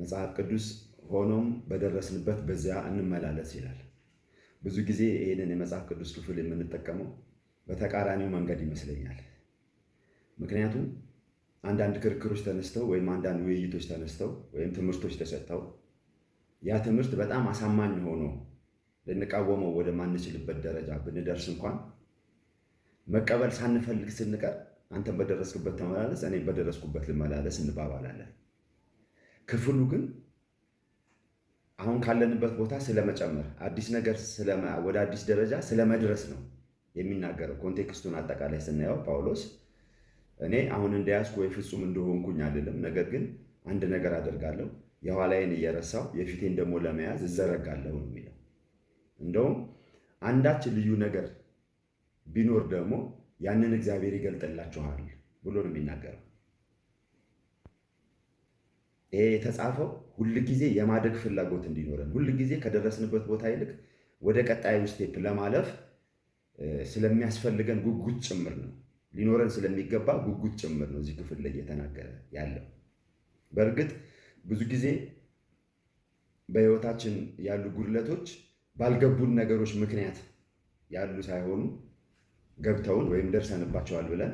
መጽሐፍ ቅዱስ ሆኖም በደረስንበት በዚያ እንመላለስ ይላል። ብዙ ጊዜ ይህንን የመጽሐፍ ቅዱስ ክፍል የምንጠቀመው በተቃራኒው መንገድ ይመስለኛል። ምክንያቱም አንዳንድ ክርክሮች ተነስተው ወይም አንዳንድ ውይይቶች ተነስተው ወይም ትምህርቶች ተሰጥተው ያ ትምህርት በጣም አሳማኝ ሆኖ ልንቃወመው ወደማንችልበት ደረጃ ብንደርስ እንኳን መቀበል ሳንፈልግ ስንቀር አንተም በደረስክበት ተመላለስ፣ እኔም በደረስኩበት ልመላለስ እንባባላለን። ክፍሉ ግን አሁን ካለንበት ቦታ ስለመጨመር፣ አዲስ ነገር፣ ወደ አዲስ ደረጃ ስለመድረስ ነው የሚናገረው። Context ኡን አጠቃላይ ስናየው ጳውሎስ እኔ አሁን እንደያዝኩ ወይ ፍጹም እንደሆንኩኝ አልልም፣ ነገር ግን አንድ ነገር አደርጋለሁ፣ የኋላዬን እየረሳሁ የፊቴን ደግሞ ለመያዝ እዘረጋለሁ ነው የሚለው። እንደውም አንዳች ልዩ ነገር ቢኖር ደግሞ ያንን እግዚአብሔር ይገልጥላችኋል ብሎ ነው የሚናገረው። ይሄ የተጻፈው ሁልጊዜ የማደግ ፍላጎት እንዲኖረን፣ ሁልጊዜ ከደረስንበት ቦታ ይልቅ ወደ ቀጣዩ step ለማለፍ ስለሚያስፈልገን ጉጉት ጭምር ነው። ሊኖረን ስለሚገባ ጉጉት ጭምር ነው እዚህ ክፍል ላይ እየተናገረ ያለው። በእርግጥ ብዙ ጊዜ በሕይወታችን ያሉ ጉድለቶች ባልገቡን ነገሮች ምክንያት ያሉ ሳይሆኑ ገብተውን ወይም ደርሰንባቸዋል ብለን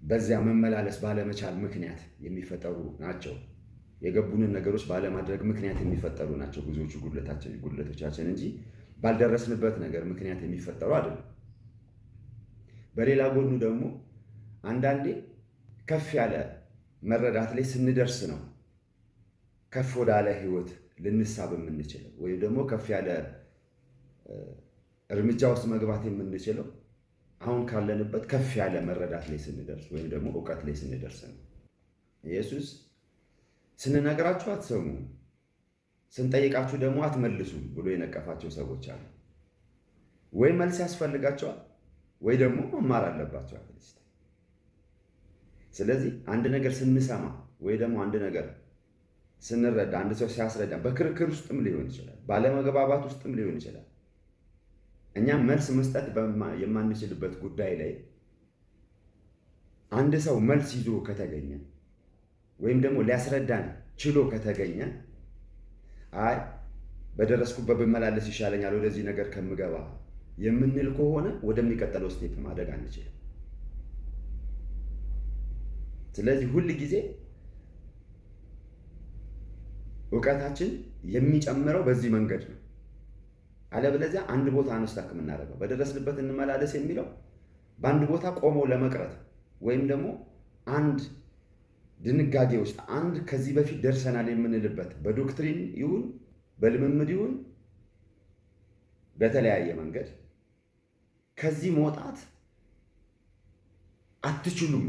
በዚያ መመላለስ ባለመቻል ምክንያት የሚፈጠሩ ናቸው። የገቡንን ነገሮች ባለማድረግ ምክንያት የሚፈጠሩ ናቸው ብዙዎቹ ጉድለቶቻችን እንጂ ባልደረስንበት ነገር ምክንያት የሚፈጠሩ አይደሉም። በሌላ ጎኑ ደግሞ አንዳንዴ ከፍ ያለ መረዳት ላይ ስንደርስ ነው ከፍ ወዳለ ሕይወት ልንሳብ የምንችለው ወይም ደግሞ ከፍ ያለ እርምጃ ውስጥ መግባት የምንችለው አሁን ካለንበት ከፍ ያለ መረዳት ላይ ስንደርስ ወይም ደግሞ እውቀት ላይ ስንደርስ ነው። ኢየሱስ ስንነግራችሁ አትሰሙም፣ ስንጠይቃችሁ ደግሞ አትመልሱም ብሎ የነቀፋቸው ሰዎች አሉ። ወይ መልስ ያስፈልጋቸዋል ወይ ደግሞ መማር አለባቸው at least። ስለዚህ አንድ ነገር ስንሰማ ወይ ደግሞ አንድ ነገር ስንረዳ፣ አንድ ሰው ሲያስረዳ፣ በክርክር ውስጥም ሊሆን ይችላል፣ ባለመግባባት ውስጥም ሊሆን ይችላል። እኛ መልስ መስጠት የማንችልበት ጉዳይ ላይ አንድ ሰው መልስ ይዞ ከተገኘ ወይም ደግሞ ሊያስረዳን ችሎ ከተገኘ አይ በደረስኩበት ብመላለስ ይሻለኛል ወደዚህ ነገር ከምገባ የምንል ከሆነ ወደሚቀጥለው step ማደግ አንችልም። ስለዚህ ሁል ጊዜ እውቀታችን የሚጨምረው በዚህ መንገድ ነው። አለበለዚያ አንድ ቦታ ነው stuck የምናደርገው። በደረስንበት እንመላለስ የሚለው በአንድ ቦታ ቆሞ ለመቅረት ወይም ደግሞ አንድ ድንጋጌ ውስጥ፣ አንድ ከዚህ በፊት ደርሰናል የምንልበት፣ በ doctrine ይሁን በልምምድ ይሁን በተለያየ መንገድ ከዚህ መውጣት አትችሉም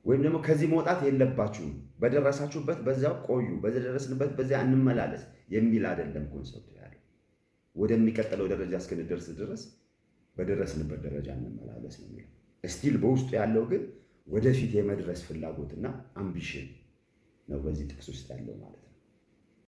ወይም ደግሞ ከዚህ መውጣት የለባችሁም፣ በደረሳችሁበት በዚያው ቆዩ፣ በደረስንበት በዚያ እንመላለስ የሚል አይደለም concept ኡ ያለው። ወደሚቀጥለው ደረጃ እስክንደርስ ድረስ በደረስንበት ደረጃ እንመላለስ ነው የሚለው። Still በውስጡ ያለው ግን ወደፊት የመድረስ ፍላጎትና ambition ነው በዚህ ጥቅስ ውስጥ ያለው ማለት ነው።